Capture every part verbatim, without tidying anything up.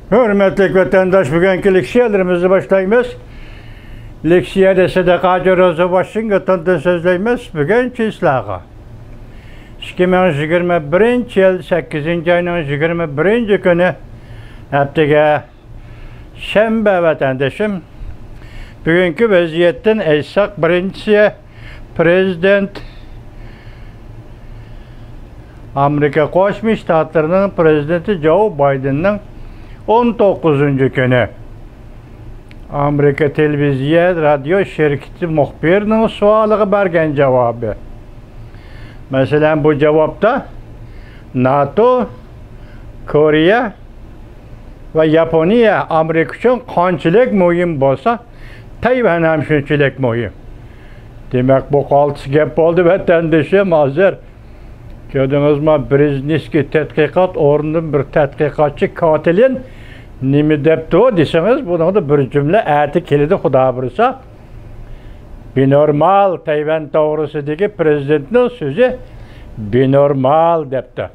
ھۆرمەتلىك ۋەتەنداش، بۈگۈنكى لېكسىيەلىرىمىزنى باشلايمىز. لېكسىيەدە سەدىقە ھاجى روزى ۋاشىنگتوندىن سۆزلەيمىز. بۈگۈنچە سىلەرگە ئىككى مىڭ يىگىرمە بىرىنچى يىل سەككىزىنچى ئاينىڭ يىگىرمە بىرىنچى كۈنى، ھەپتىگە شەنبە ۋەتەندىشىم. بۈگۈنكى ۋەزىيەتتىن ئېيتساق، بىرىنچىسى، پرېزىدېنت، ئامېرىكا قوشما شتاتلىرىنىڭ پرېزىدېنتى جو بايدېننىڭ ئون توققۇزىنچى كۈنى ئامېرىكا تېلېۋىزىيە رادىيو شىركىتى مۇخبىرىنىڭ سوئالىغا بەرگەن جاۋابى. مەسىلەن، بۇ جاۋابتا ناتو، كورېيە ۋە ياپونىيە ئامېرىكا ئۈچۈن قانچىلىك مۇھىم بولسا، تەيۋەن ھەم شۇنچىلىك مۇھىم. دېمەك، بۇ قالتىس گەپ بولدى، ۋەتەندىشىم. ھازىر كۆردىڭىزمۇ، برېزنېۋسكىي تەتقىقات ئورنىدىن بىر تەتقىقاتچى كاتىلىن نېمە دەپتۇ دېسىڭىز، بۇنىڭدا بىر جۈملە ئەتە كېلىدۇ، خۇدا بۇيرۇسا. بىنورمال، تەيۋەن توغرىسىدىكى پرېزىدېنتنىڭ سۆزى بىنورمال دەپتۇ.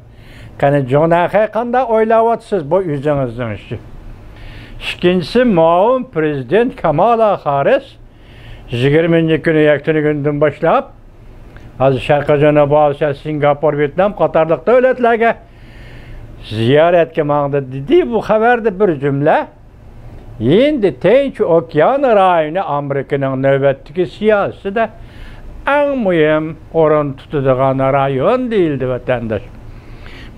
قېنى، جۇڭنەخەي، قانداق ئويلاۋاتىسىز؟ بۇ ئۆزىڭىزنىڭ ئىشى. ئىككىنچىسى، مۇئاۋىن پرېزىدېنت كامالا خاررىس يىگىرمىنچى كۈنى، يەكشەنبە كۈنىدىن باشلاپ، ھازىر شەرقىي جەنۇبىي ئاسىيا، سىنگاپور، ۋيېتنام قاتارلىق دۆلەتلەرگە زىيارەتكە ماڭدى، دېدى. بۇ خەۋەردە بىر جۈملە، ھىندى تىنچ ئوكيان رايونى ئامېرىكىنىڭ نۆۋەتتىكى سىياسىتىدە ئەڭ مۇھىم ئورۇن تۇتىدىغان رايون دېيىلدى، ۋەتەنداش.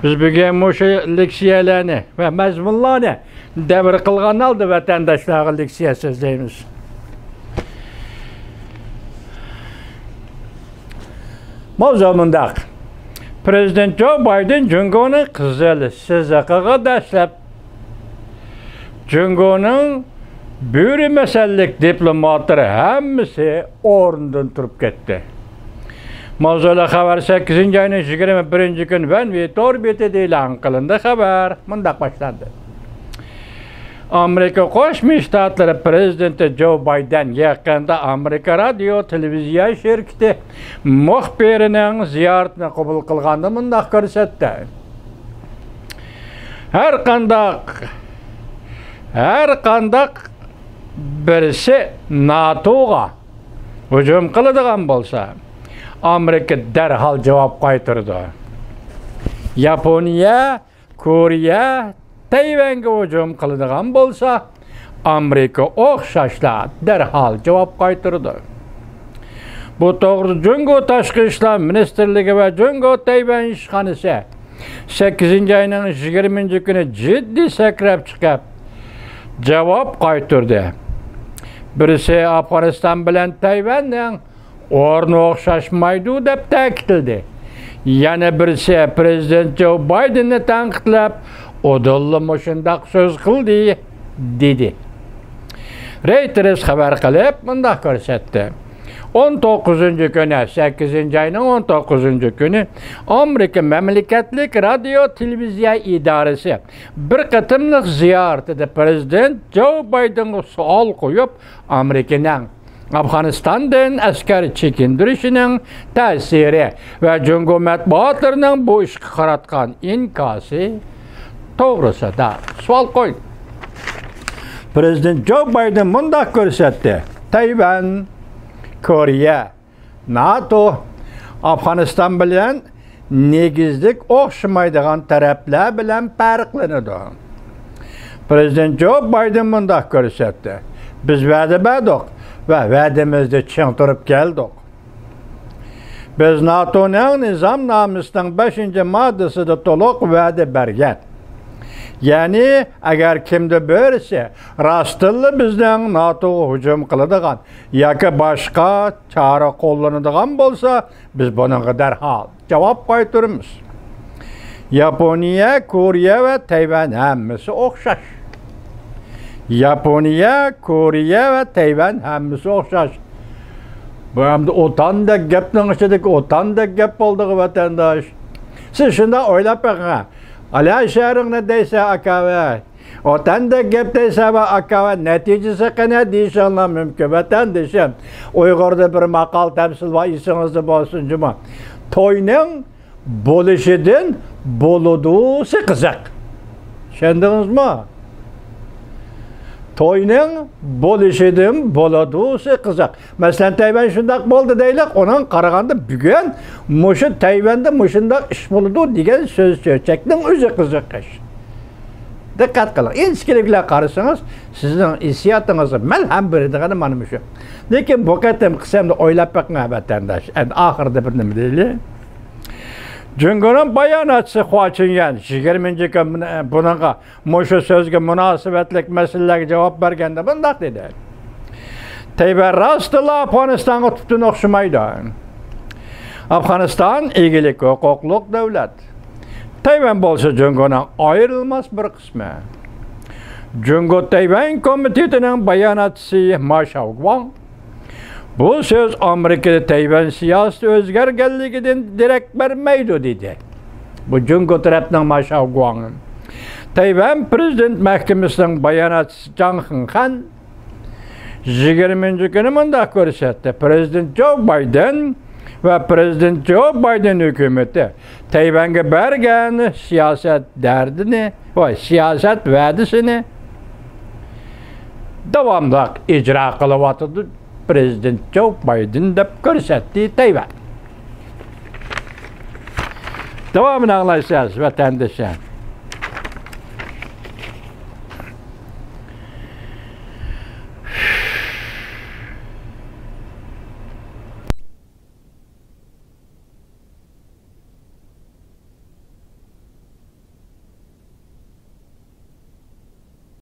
بىز بۈگۈن مۇشۇ لېكسىيەلەرنى ۋە مەزمۇنلارنى دەۋر قىلغان ھالدا ۋەتەنداشلارغا لېكسىيە سۆزلەيمىز. ماۋزۇ مۇنداق. پرېزىدېنت جو بايدېن جۇڭگونىڭ قىزىل سىزىقىغا دەسلەپ جۇڭگونىڭ بۈرە مەسەنلىك دىپلوماتلىرى ھەممىسى ئورنىدىن تۇرۇپ كەتتى. ماۋزۇلۇق خەۋەر سەككىزىنچى ئاينىڭ يىگىرمە بىرىنچى كۈنى ۋەن ۋېي تور بېتىدە ئېلان قىلىندى. خەۋەر مۇنداق باشلاندى. ئامېرىكا قوشما شتاتلىرى پرېزىدېنتى جو بايدېن يېقىندا ئامېرىكا رادىيو تېلېۋىزىيە شىركىتى مۇخبىرىنىڭ زىيارىتىنى قوبۇل قىلغاندا مۇنداق كۆرسەتتى. ھەر قانداق، ھەر قانداق بىرسى ناتوغا ھۇجۇم قىلىدىغان بولسا، ئامېرىكا دەرھال جاۋاب قايتۇرىدۇ. ياپونىيە، كورېيە تەيۋەنگە ھۇجۇم قىلىدىغان بولسا، ئامېرىكا ئوخشاشلا دەرھال جاۋاب قايتۇرىدۇ. بۇ توغرىدا جۇڭگو تاشقى ئىشلار مىنىستىرلىكى ۋە جۇڭگو تەيۋەن ئىشخانىسى سەككىزىنچى ئاينىڭ يىگىرمىنچى كۈنى جىددىي سەكرەپ چىقىپ، جاۋاب قايتۇردى. بىرسى ئافغانىستان بىلەن تەيۋەننىڭ ئورنى ئوخشاشمايدۇ دەپ تەكىتلىدى. يەنە بىرسى پرېزىدېنت جو بايدېننى تەنقىدلەپ، ئۇدۇللا مۇشۇنداق سۆز قىلدى، دېدى. رېيتېرس خەۋەر قىلىپ مۇنداق كۆرسەتتى. ئون توققۇزىنچى كۈنى، سەككىزىنچى ئاينىڭ ئون توققۇزىنچى كۈنى ئامېرىكا مەملىكەتلىك رادىيو تېلېۋىزىيە ئىدارىسى بىر قېتىملىق زىيارىتىدە پرېزىدېنت جو بايدېنغا سوئال قويۇپ، ئامېرىكىنىڭ ئافغانىستاندىن ئەسكەر چېكىندۈرۈشىنىڭ تەسىرى ۋە جۇڭگو مەتبۇئاتلىرىنىڭ بۇ ئىشقا قاراتقان ئىنكاسى توغرىسىدا سوئال قويدى. پرېزىدېنت جو بايدېن مۇنداق كۆرسەتتى: تەيۋەن، كورېيە، ناتو ئافغانىستان بىلەن نېگىزلىك ئوخشىمايدىغان تەرەپلەر بىلەن پەرقلىنىدۇ. پرېزىدېنت جو بايدېن مۇنداق كۆرسەتتى: بىز ۋەدە بەردۇق ۋە ۋەدىمىزدە چىڭ تۇرۇپ كەلدۇق. بىز ناتونىڭ نىزامنامىسىنىڭ بەشىنچى ماددىسىدا تولۇق ۋەدە بەرگەن. يەنى، ئەگەر كىمدۇر بىرسى راستتىنلا بىزنىڭ ناتوغا ھۇجۇم قىلىدىغان ياكى باشقا چارە قوللىنىدىغان بولسا، بىز بۇنىڭغا دەرھال جاۋاب قايتۇرىمىز. ياپونىيە، كورېيە ۋە تەيۋەن ھەممىسى ئوخشاش. ياپونىيە، كورېيە ۋە تەيۋەن ھەممىسى ئوخشاش. بۇ ئەمدى ئوتاندەك گەپنىڭ ئىچىدىكى ئوتاندەك گەپ بولدىغۇ، ۋەتەنداش. سىز شۇنداق ئويلاپ بېقىڭ. ئەلە شەھىرىڭنى دەيسە، ئاكاۋە. ۋەتەندە گەپ دەيسەن ۋە ئاكاۋە، نەتىجىسى قېنى دېيىشىڭلار مۇمكىن، ۋەتەندىشىم. ئۇيغۇردا بىر ماقال تەمسىل بار، ئېسىڭىزدە بولسۇن جۇمۇ. توينىڭ بولۇشىدىن بولىدۇسى قىزىق. چۈشەندىڭىزمۇ؟ توينىڭ بولۇشىدىن بولىدۇسى قىزىق. مەسىلەن، تەيۋەن شۇنداق بولدى دەيلى، ئۇنىڭ قارىغاندا بۈگۈن مۇشۇ تەيۋەندە مۇشۇنداق ئىش بولىدۇ دېگەن سۆز چۆچەكنىڭ ئۆزى قىزىق ئىش. دىققەت قىلىڭ، ئىنچىكىلىك بىلەن قارىسىڭىز، سىزنىڭ ھېسسىياتىڭىزغا مەلھەم بېرىدىغىنى مانا مۇشۇ. لېكىن بۇ قېتىمقى قىسىمدا ئويلاپ بېقىڭ، ۋەتەنداش. ئەمدى ئاخىرىدا بىر نېمە دەيلى؟ جۇڭگونىڭ باياناتچىسى خۇا چىنيەن يىگىرمىنچى كۈنى بۇنىڭغا مۇشۇ سۆزگە مۇناسىۋەتلىك مەسىلىلەرگە جاۋاب بەرگەندە مۇنداق دېدى: تەيۋەن راستتىنلا ئافغانىستانغا تۈپتىن ئوخشىمايدۇ. ئافغانىستان ئىگىلىك ھوقۇقلۇق دۆلەت. تەيۋەن بولسا جۇڭگونىڭ ئايرىلماس بىر قىسمى. جۇڭگو تەيۋەن كومىتېتىنىڭ باياناتچىسى ما شاۋگۇاڭ بۇ سۆز ئامېرىكىدا تەيۋەن سىياسىتى ئۆزگەرگەنلىكىدىن دېرەك بەرمەيدۇ، دېدى. بۇ جۇڭگو تەرەپنىڭ ما شاۋگۇاڭ. تەيۋەن پىرېزىدېنت مەھكىمىسىنىڭ باياناتچىسى جاڭ خېڭخەن يىگىرمىنچى كۈنى مۇنداق كۆرسەتتى: پىرېزىدېنت جو بايدېن ۋە پىرېزىدېنت جو بايدېن ھۆكۈمىتى تەيۋەنگە بەرگەن سىياسەت دەردىنى، ۋاي، سىياسەت ۋەدىسىنى داۋاملىق ئىجرا قىلىۋاتىدۇ پىرېزىدېنت جو بايدېن، دەپ كۆرسەتتى تەيۋەن. داۋامىنى ئاڭلايسىز، ۋەتەندىشىم.